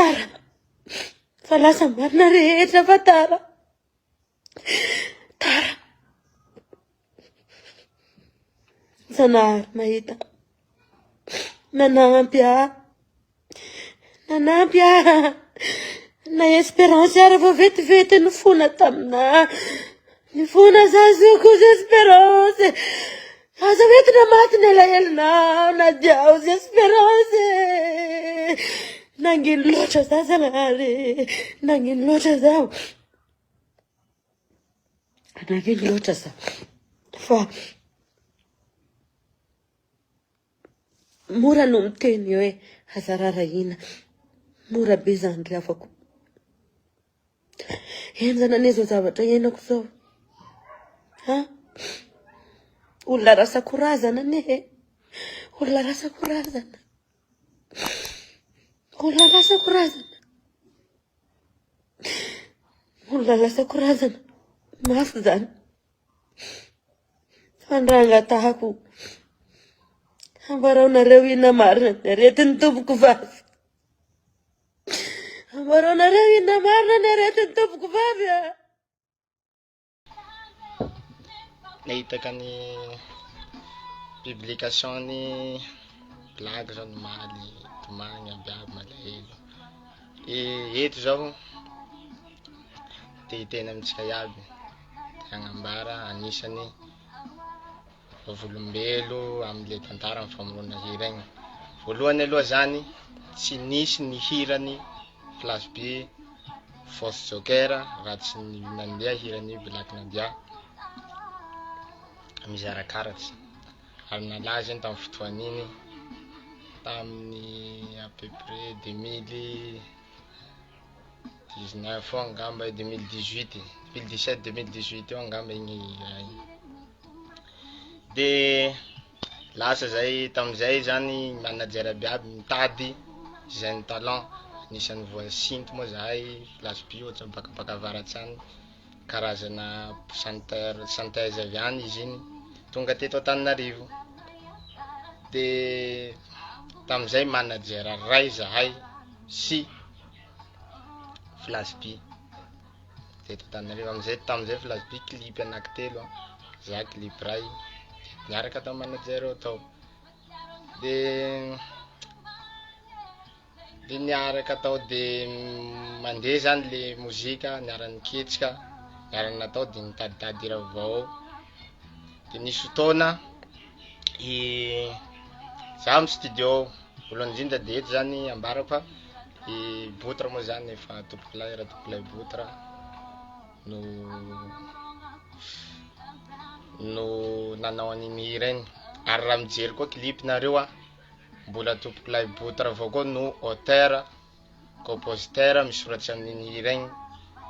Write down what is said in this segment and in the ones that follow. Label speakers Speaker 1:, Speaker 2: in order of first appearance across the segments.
Speaker 1: Tara. Fa lasa marina rehetra fa tara. Tara. Zanahary mahita. Nanampy ahy. Nanampy ahy. Na Esperance ary vao vetivety nifona taminà. Nifona za zoko zy Esperance. Aza hoentina maty ny alahelonao na dia ao zy Esperance. Nangino loatra za Zanahary. Nangino loatra zaho. Nangino loatra za. Fa Mora no miteny hoe aza rarahina. Mora be zany ry havako. Henjana anie zao zavatra iainako zao. Ha? Olona rasako razana anie e. Olona rasako razana. Olona rasako razana. Olona lasako razana. Mafy zany. Fa ny raha angatahako, ambarao-nareo inona marina ny aretin'ny tompoko vavy. Ambarao-nareo inona marina ny aretin'ny tompoko vavy a.
Speaker 2: Nahitaka ny publication ny blague zao nomaly, tomagny aby aby malahelo. Eto zao te hiteny amintsika iaby. Te-hagnambara anisany vavolombelo amle tantara ny famorona hira igny. Voalohany aloha zany tsy nisy ny hirany Flash B, Force Joker raha tsy nandeha hiran'i Black Nadia mizara karatra ary nalaza igny tamin'ny fotoan'igny tamin'ny à peu près 2000. 19 eo angamba, 2018, 2017, 2018 eo angamba igny raha igny. De lasa zay tam'zay zany manager abiaby mitady jeune talent, anisan'ny voasinto moa zahay Flash B ohatra bakabaka avaratsy any, karazana chanteur chanteuse avy any izy iny tonga teto Antananarivo. De tam'zay manager ray zahay sy Flash B teto Antananarivo am'zay tam'zay Flash B clip anankitelo an, za clip ray niaraka tamy manager ao tao de de niaraka tao de mandeha zany le mozika niara-niketrika niara-natao de nitaditady hira vaovao de nisy fotoana i za amy studio ao voalohany indrindra de eto zany ambarako fa i Botra moa zany efa tompokolahy Ratompokolahy Botra no no nanao an'iny hira iny ary raha mijery koa clip nareo a mbola tompokolahy Botra avao koa no auteur compositeur misoratsy amin'iny hira igny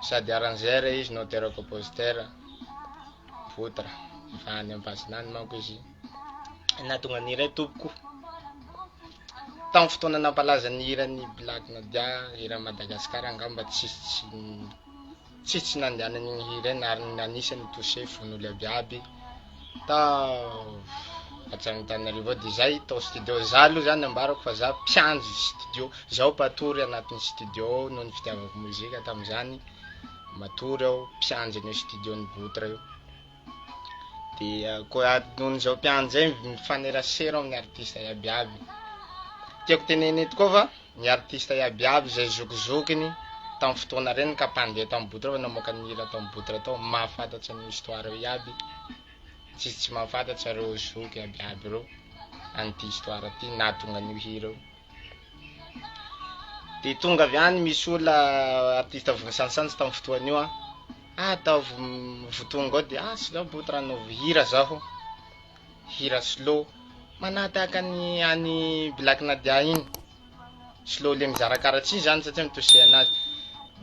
Speaker 2: sady arrangeur izy no auteur compositeur Botra efa any Ampasina any manko izy nahatonga ny hira tompoko tamin'ny fotoana nampalaza ny hiran'ny Black Nadia eran'i Madagasikara angamba tsisy tsy Tsisy tsy nandehanan'igny hira igny ary anisan'ny touché fon'olo abiaby tao hatrany Antananarivo ao de zay tao studio, za aloha zany ambarako fa za mpiandry studio, zaho mpatory anatin'ny studio ao noho ny fitiavako mozika tam'zany, matory aho mpiandry an'io studio-n'i Botra io, de koa nohon'izao mpiandry zay mifanerasera amin'ny artiste iabiaby, tiako tenenina eto koa fa. Ny artiste iabiaby izay zokizokiny tamin'ny fotoana reny ka mpandeha tamin'ny botra fa namoaka ny hira tamin'ny botra tao mahafantatsa ny histoire io iaby, tsisy tsy mahafantatsa reo zoky iabiaby reo an'ity histoire ty nahatonga an'io hira io. De tonga avy any misy olona artiste voasansantsy tamin'ny fotoana io an, ah ataovy vo tonga ao de ah slow botra anaovy hira zaho, hira slow manahatahaky ny an'i Black Nadia iny, slow le mizara karatsy iny zany satria mi-toucher anazy,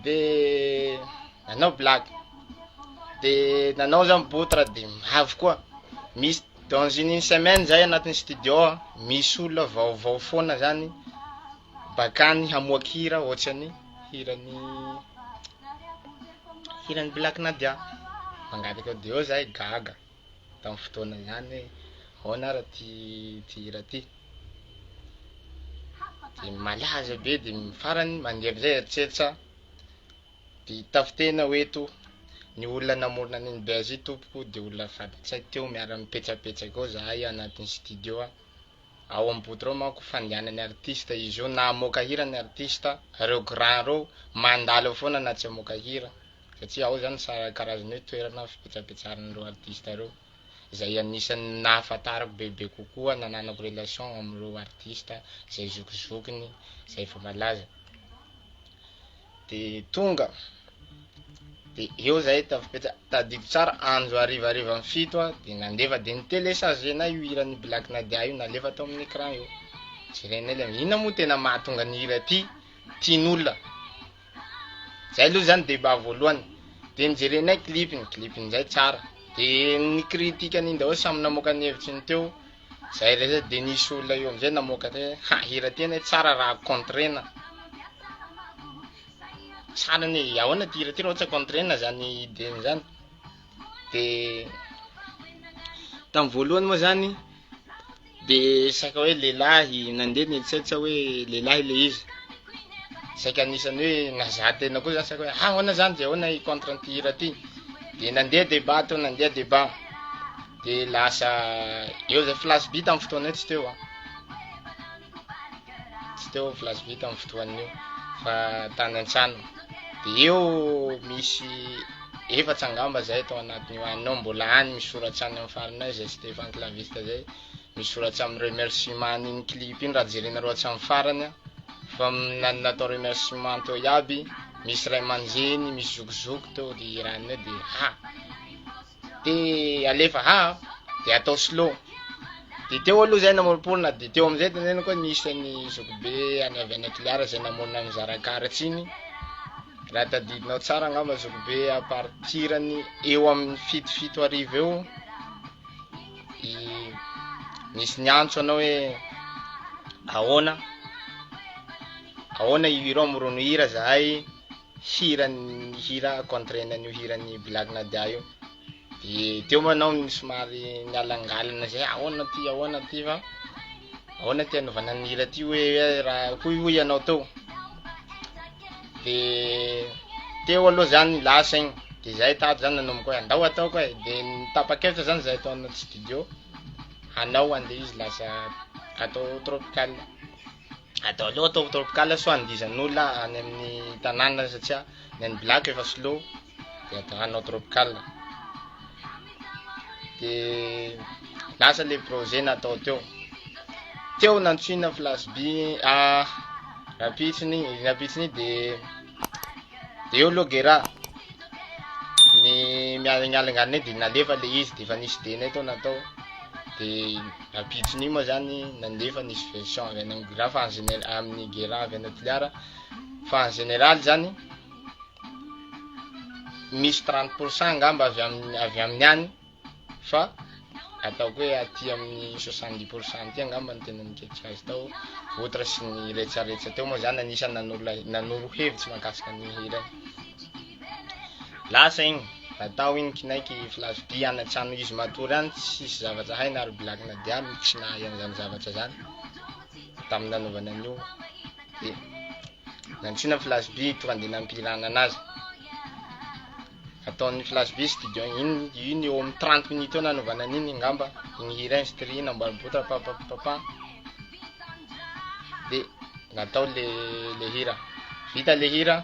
Speaker 2: de nanao blague, de nanao zany botra de avy koa, misy dans une semaine zay anatin'ny studio ao misy olona vaovao foana zany bakany hamoaka hira ohatran'ny hiran'ny hiran'i Black Nadia, mangataka eo de eo zahay gaga. tamin'ny fotoana ihany hoe ahoana ary ty ty hira ty. De malaza be de farany mandeha amizay eritreritra de tafitena ho eto ny olona namorona an'iny buzz iny tompoko de olona fantatray teo miara mipetrapetraka ao zahay anatin'ny studio a. Ao am boto reo manko fandehanan'ny artiste izy io na hamoaka hira ny artiste reo grand reo mandalo eo foana na tsy hamoaka hira satria ao zany sa karazany hoe toerana fipetrapetrahan'ireo artiste reo izay anisan'ny nahafantarako bebe kokoa nananako relation amin'ireo artiste izay zokizokiny izay efa malaza. De tonga de eo zahay tafipetraka, tadidiko tsara andro harivariva amin'ny 7 a, de nandefa de ni-télécharger-nay io hiran'i Black Nadia io nalefa tao amin'ny écran eo, jerenay le inona moa tena mahatonga ny hira ty tian'olona, zay aloha zany débat voalohany, de nijerenay clip-ny, clip-ny zay tsara, de ny critique an'iny daholo samy namoaka ny hevitsiny teo, zay rehetra de nisy olona eo amizay namoaka hoe ha hira ty anie tsara raha contrena, tsara anie ahoana ty hira ty raha ohatra contrena zany idée-ny zany, de tamin'ny voalohany moa zany de saika hoe lehilahy nandeha nieritreritra hoe lehilahy le izy, saika anisan'ny hoe nazaha tena koa zany saika hoe ah ahoana zany de ahoana hi-contre an'ity hira ty, de nandeha débat teo nandeha débat, de lasa eo zay Flash B tamin'ny fotoana io tsy teo an, tsy teo Flash B tamin'ny fotoan'io fa tany an-trano, de eo misy efatsy angamba zay tao anatin'io any ao mbola any misoratra any amin'ny farany any zay Stéphane Claviste zay misoratra amin'ny remerciement an'iny clip iny raha jerenareo hatramin'ny farany an, fa natao remerciement teo iaby, misy ray aman-dreny, misy zokizoky teo de hiranay de ha de alefa ha de atao slow, de teo aloha zay namoromporona de teo amizay teneniko hoe nisy an'ny zokibe any avy any Toliara zay namorona ny Zarakaratsy iny, raha tadidinao tsara angamba zokibe à partir-ny eo amin'ny 1007 eo nisy niantso anao hoe ahoana ahoana io hira io amorono hira zahay hiran'ny hira contrena an'io hiran'ny Black Nadia io, de teo moa anao somary nialangalana zay ahoana ty ahoana ty fa ahoana ty anaovana ny hira ty hoe raha hoy hoy ianao teo, de teo aloha zany lasa igny de zahay tato zany nanomboka hoe andao ataoko e, de nitapa-kevitra zany zahay tao anaty studio hanao an'le izy lasa atao tropical, atao aleo atao tropical sao andihizan'olona any amin'ny tanàna satria ny an'ny Black efa slow de atao hanao tropical, de lasa le projet natao teo, teo nantsoina Flash B rahampitsony rahampitsony de de eo aloha Gera ny mialingalinganay de nalefa le izy de efa nisy idée-nay tao natao, de rahampitsony iny moa zany nandefa nisy version avy any amin'ny Gera fa en général amin'ny Gera avy any Toliara fa en général zany misy 30% angamba avy amin'ny avy amin'ny any fa ataoko hoe aty amin'ny 70% aty angamba no tena niketrika azy tao, Votra sy ny retraretra teo moa zany anisan'ny nanoro nanoro hevitsy mahakasika ny hira iny, lasa igny natao igny kinaiky Flash B any an-trano izy matory any tsisy zavatra hainy ary Black Nadia tsy nahay an'izany zavatra zany tamin'ny nanaovana an'io de nantsoina Flash B tonga de nampihirana anazy, ataon'ny Flash B studio iny iny eo amin'ny 30 minutes eo nanaovana an'iny angamba igny hira igny stri namboarin'i Botra papapapa de natao le le hira, vita le hira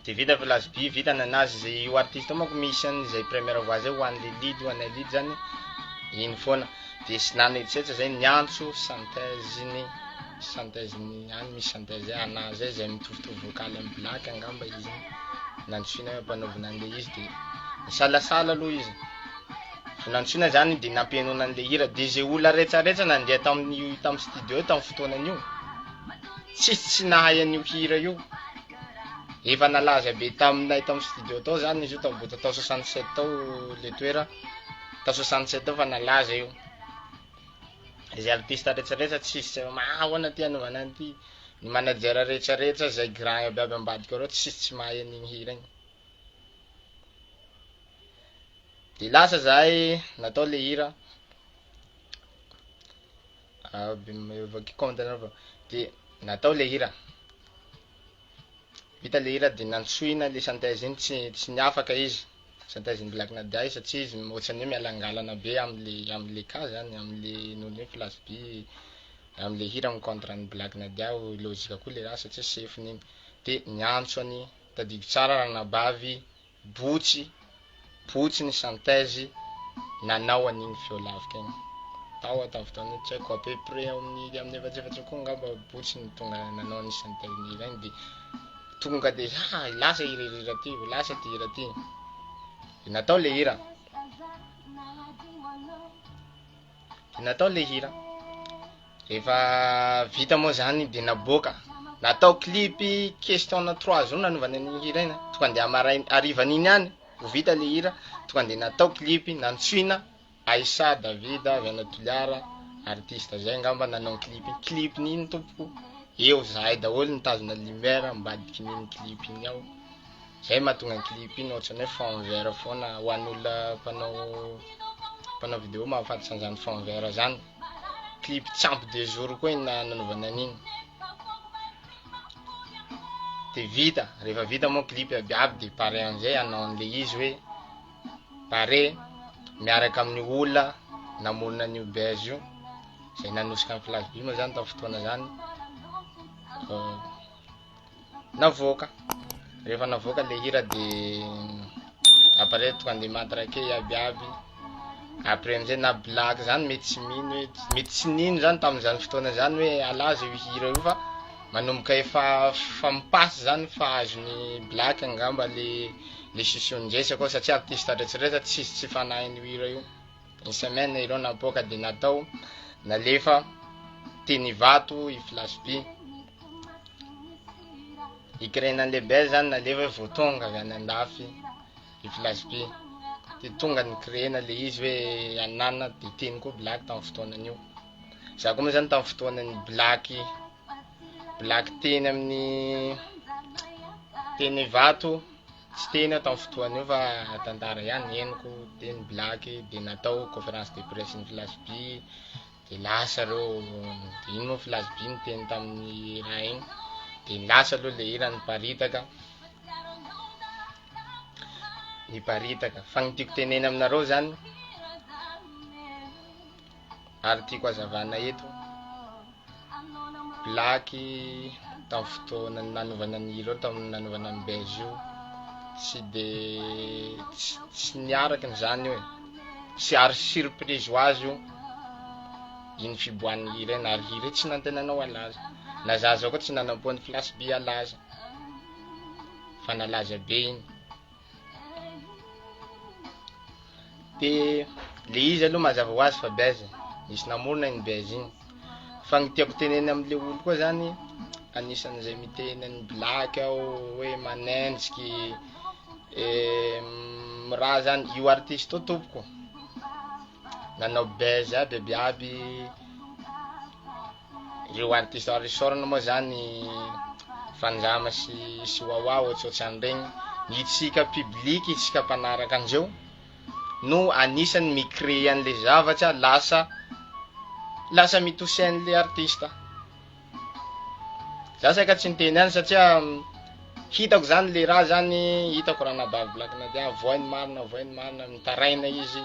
Speaker 2: de vita Flash B vita nanazy zay io artiste io manko misy an'izay première voix zay ho an'le lead ho anay lead zany iny foana de sy nanetsetra zay niantso chanteuse-ny chanteuse-ny any misy chanteuse zay ana zay zay mitovitovy vocal amin'ny Black angamba izy iny nantsoina hoe ampanaovina an'le izy de nisalasala aloha izy vao nantsoina zany de nampihainoana an'le hira de zay olona retraretra nandeha tamin'ny tamin'ny studio io tamin'ny fotoanan'io tsisy tsy nahay an'io hira io, efa nalaza be taminay tamin'ny studio tao zany izy io tao Bota tao 67 tao le toera tao 67 tao fa nalaza io, zay artiste retraretra tsisy tsy ma ahoana ty anaovana an'ity, ny manager retraretra zay grand aby aby ambadika reo tsisy tsy mahay an'igny hira igny, de lasa zahay natao le hira. Vakiko comment nareo fa de natao le hira. Vita le hira de nantsoina le synthèse iny tsy tsy niafaka izy, synthèse ny Black Nadia io satria izy ohatran'ny hoe mialangalana be amle amle cas zany amle noho ny hoe Flash B amle hira mi-contre an'i Black Nadia logique koa le raha satria sefony iny de niantso an'i tadidiko tsara ranabavy Botsy, botsy ny synthèse nanao an'iny feo lavitra iny. Tao aho tamin'ny fotoana iny, tsy haiko à peu près eo amin'ny amin'ny efatsefatsy eo koa angamba botsy no tonga nanao ny synthèse ny hira iny de tonga de ha lasa hira hira ty, ho lasa ty hira ty. De natao le hira. De natao le hira. Rehefa vita moa zany de naboaka, natao clip question na trois jours nanovana an'iny hira iny, tonga de hamaray harivan'iny ihany vao vita le hira, tonga de natao clip nantsoina Aïssa David avy any Toliara, artiste zay angamba nanao ny clip iny, clip n'iny tompoko eo zahay daholo nitazona lumière ambadikin'iny clip iny ao. Zay mahatonga ny clip iny ohatran'ny hoe fond vert foana ho an'olona mpanao mpanao vidéo mahafantatra an'izany fond vert zany. Clip tsy ampy deux jours koa iny nanaovana an'iny. De vita, rehefa vita moa clip aby aby de pare am'zay hanao an'le izy hoe pare miaraka amin'ny olona namorona an'io buzz io, zay nanosika an'i Flash B moa zany tamin'ny fotoana zany. Navoaka, rehefa navoaka le hira de après tonga de matraquer iaby iaby, après amizay na black zany mety tsy mino hoe mety tsy nino zany tamin'izany fotoana zany hoe halaza io hira io fa manomboka efa fa mi-passe zany fa azon'ny black angamba le le siosion-dresaka ao satria artiste retraretra tsisy tsy fanahin'io hira io. Une semaine ireo napoaka de natao nalefa teny Ivato i Flash B. I Crane an'le buzz zany nalefa hoe vao tonga avy any andafy i Flash B. De tonga ny créer-na le izy hoe anana de teny koa Black tamin'ny fotoanan'io. Za koa moa zany tamin'ny fotoanan'ny Black Black teny amin'ny teny Ivato Tsy teny aho tamin'ny fotoana io fa tantara ihany henoko, teny black dia natao conférence de presse ny flash by dia lasa reo, dia iny moa flash by niteny tamin'ny raha iny, dia lasa aloha le hira niparitaka, niparitaka, fa ny tiako tenena aminareo zany ary tiako hazavana eto, Black tamin'ny fotoana nanaovana ny hira io, tamin'ny nanaovana ny buzz io, tsy de tsy niaraka izany io e, sy ary surprise ho azy io iny fiboahan'ny hira iny, ary hira io tsy nantenainao halaza, na za zao koa tsy nanampo an'i Flash B halaza, fa nalaza be iny. De le izy aloha mazava ho azy fa buzz e, nisy namorona iny buzz iny, fa ny tiako tenenina amle olo koa zany anisan'izay miteny an'i black aho hoe manenjiky raha zany, io artiste io tompoko nanao buzz aby aby aby. Ireo artiste ary isaorana moa zany Fanjama sy sy Wawa ohatsohatsan'iregny, ny itsika public itsika mpanaraka andreo no anisany mi-créer an'le zavatra lasa lasa mi-toucher an'le artiste. Za saika tsy niteny ihany satria hitako zany le raha zany hitako ranabavy Black Nadia avoay ny marina avoay ny marina mitaraina izy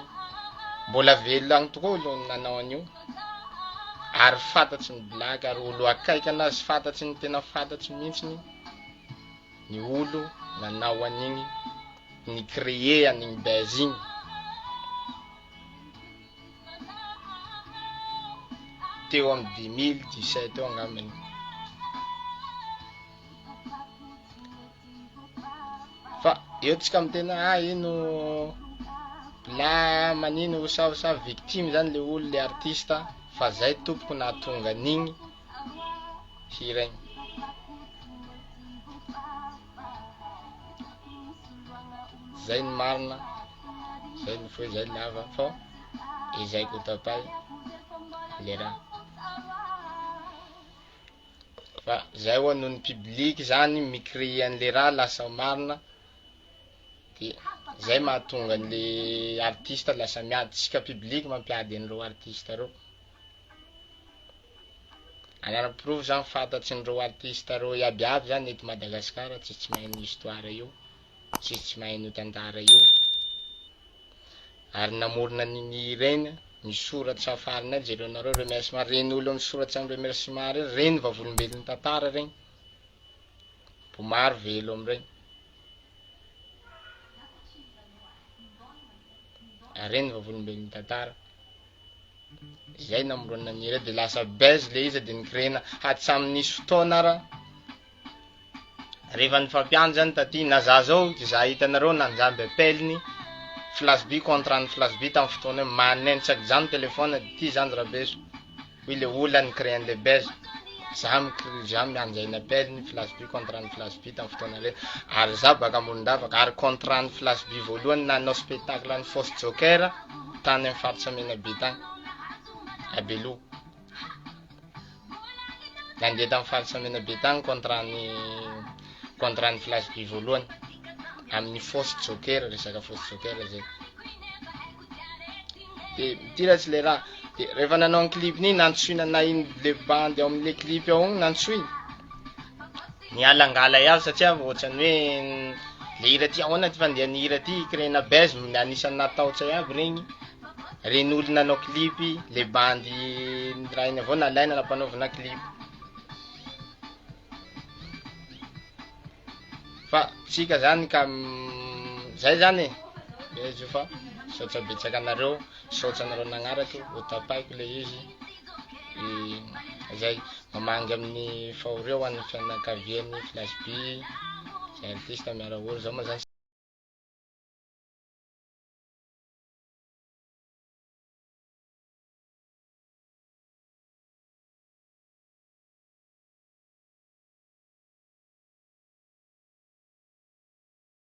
Speaker 2: mbola velona agny tokoa olo nanao an'io ary fantatry ny Black ary olo akaiky anazy fantatry ny tena fantatry mihitsiny ny olo nanao an'igny ni-créer an'igny buzz igny. Teo amin'ny 2017 teo angambany. Fa eo tsika miteny hoe ah ino la manino sa sa victime zany le olo le artiste fa zay tompoko nahatonga an'igny hira igny. Zay ny marina, zay ny fohy zay lava fa izay ko tapahy le raha. Fa zay ho'a noho ny public zany mi-créer an'le raha lasa marina de zay mahatonga an'le artiste lasa miady, tsika public mampiady an'ireo artiste reo. Anana porofo zany fantatsin'ireo artiste reo iaby iaby zany eto Madagascar tsisy tsy mahay ny histoire io, tsisy tsy mahay an'io tantara io. Ary namorona an'iny hira iny, misoratra farany ao jerenareo remerciement, reny olo misoratsa amin'ny remerciement reny, reny vavolombelon'ny tantara regny, mbo maro velo amregny. Ary reny vavolombelon'ny tantara. Zay namoronana ny hira de lasa buzz le izy de ni-créer-na hatramin'ny nisy fotoana ara rehefa nifampiantso zany taty na za zao za hitanareo nanjamby appel-ny flash by contre an'i flash by tamin'ny fotoana hoe maneno tsy akijano téléphone ty zany Rabeso hoy le olona ni-créer an'le buzz za mi-cr- za mianjay ny appel-ny flash by contre an'i flash by tamin'ny fotoana reny ary za baka Morondavaka ary contre an'i flash by voalohany nanao spectacle an'i Fausse Joker tany amin'ny faritra Menabe tany, à Beloha. Nandeha tamin'ny faritra Menabe tany contrat ny contrat ny Flash by voalohany amin'ny fausse joker, resaka fausse joker zay. De mitiratsy le raha, de rehefa nanao ny clip iny nantsoina na iny le bandy ao amin'le clip ao igny nantsoina. Nialangala iaby satria ohatran'ny hoe le hira ty ahoana ty fandehan'ny hira ty créer-na buzz anisan'ny natahotra iaby regny, regny olo nanao clip le bandy raha iny avao nalaina nampanaovina clip. Fa tsika zany ka zay zany e, izy io fa misaotra betsaka anareo, misaotra anareo nagnaraky, ho tapahiko le izy. Izay mamangy amin'ny fahoria ho an'ny fianakavian'ny Flash B, izay artiste miara-ory, zao moa zany.